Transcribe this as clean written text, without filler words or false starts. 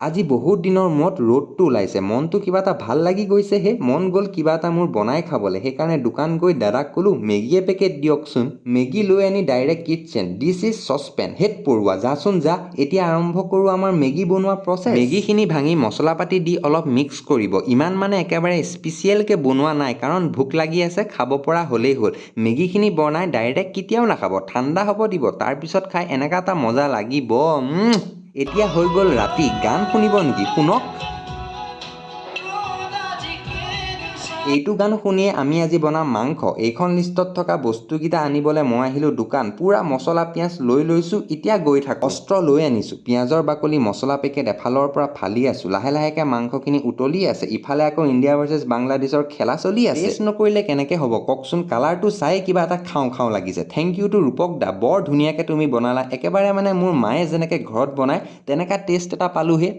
আজি বহুত দিনৰ মূৰত ৰ'দটো ওলাইছে, মনটো কিবা এটা ভাল লাগি গৈছে হে। মন গ'ল কিবা এটা মোৰ বনাই খাবলৈ। সেইকাৰণে দোকান গৈ দাদাক ক'লোঁ, মেগী এপেকেট দিয়কচোন। মেগী লৈ আনি direct kitchen. This is saucepan. হেত পৰুৱা, যাচোন যা। এতিয়া আৰম্ভ কৰোঁ আমাৰ মেগী বনোৱা প্ৰচেছ। মেগীখিনি ভাঙি মছলা পাতি দি অলপ মিক্স কৰিব। ইমান মানে একেবাৰে স্পেচিয়েলকৈ বনোৱা নাই, কাৰণ ভোক লাগি আছে, খাব পৰা হ'লেই হ'ল। মেগীখিনি বনাই ডাইৰেক্ট কেতিয়াও নাখাব, ঠাণ্ডা হ'ব দিব, তাৰপিছত খাই এনেকুৱা এটা মজা লাগিব। এতিয়া হৈ গ'ল ৰাতি। গান শুনিব নেকি? শুনক। এইটো গান শুনিয়ে আমি আজি বনাম মাংস। এইখন লিষ্টত থকা বস্তুকেইটা আনিবলৈ মই আহিলোঁ দোকান। পূৰা মছলা, পিঁয়াজ লৈ লৈছোঁ, এতিয়া গৈ থাকোঁ। অস্ত্ৰ লৈ আনিছোঁ। পিঁয়াজৰ বাকলি, মছলা পেকেট এফালৰ পৰা ফালি আছোঁ। লাহে লাহেকৈ মাংসখিনি উতলি আছে। ইফালে আকৌ ইণ্ডিয়া ভাৰ্চেছ বাংলাদেশৰ খেলা চলি আছে। টেষ্ট নকৰিলে কেনেকৈ হ'ব কওকচোন? কালাৰটো চাই কিবা এটা খাওঁ খাওঁ লাগিছে। Thank U two ৰূপক দা, বৰ ধুনীয়াকৈ তুমি বনালা। একেবাৰে মানে মোৰ মায়ে যেনেকৈ ঘৰত বনায়, তেনেকুৱা টেষ্ট এটা পালোঁহে।